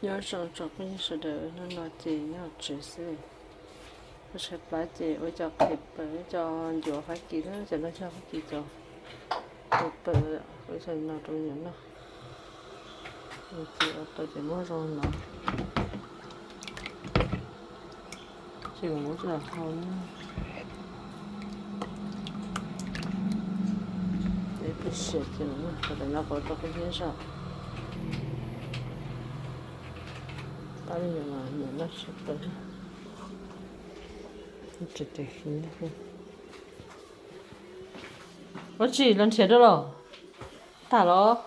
Nyob zoo tsoom phooj ywg sawv daws, hnub no ces nyob hauv tsev xwb. Ua tshaib plab ces ua cov qhiav paws, cov ncuav Fab Kis na, cov no yog Fab Kis cov qhiav paws, ua cov no rau me nyuam noj. Ces ua tau ces muab zoo no. Ces kuv muab coj los hau na. Peb siav ces sawv daws no qhov rau peb thiab zog. Pab me nyuam mas nyiam noj tshaib plab. Ua tsi los nrhiav dua los? Tag los?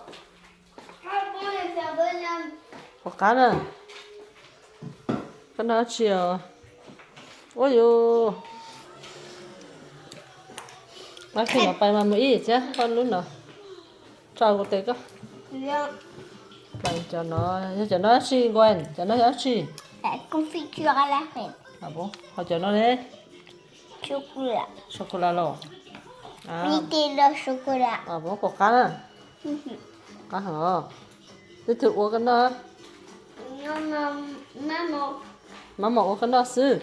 Qhuav qab na. Koj noj dab tsi os? Ua yus. Noj kheej los pais mas mus ib thiab koj lub no. Tso kuv tes koj. Pais cov no, yog cov no dab tsi nkuaj, cov no yog dab tsi? Ho cov no ne? Sô cô la los? Muab qhuav qab na. Qab hov. Leej twg ua koj noj? Mab mos ua koj noj xwb.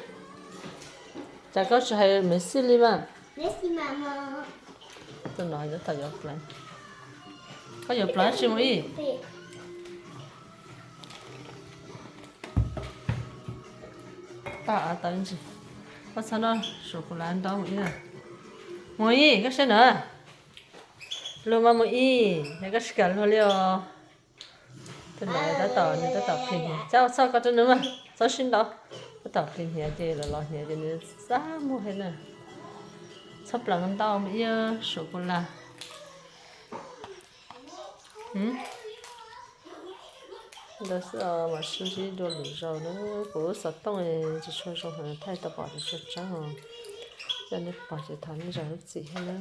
Cas koj tsis hais Messi li mas? Tus no tab tom yuav plab. Koj yuav plab tsis mus ib? Tau av tau ntsis. Koj txhob noj sô cô la ntau mus ib na. Mus ib, koj saib na. Luag mas mus ib, yog koj tsis kam luag li os. Tus no tab tom, nws tab tom qhib hniav, txhob koj rau nws mas, txhob sib ntaus. Tab tom qhib hniav ces los los hniav ces nws xav muag heev na. Txhob pleev ntau mus ib, sô cô la. Ntawd xwb os, mam sib ntsib dua lwm zaus na. Kuv lub xov tooj tsis tshua zoo heev, thaij tau pom tsis tshua tseeb os. Yog nej pom ces thov nej zam lub txim thiab na.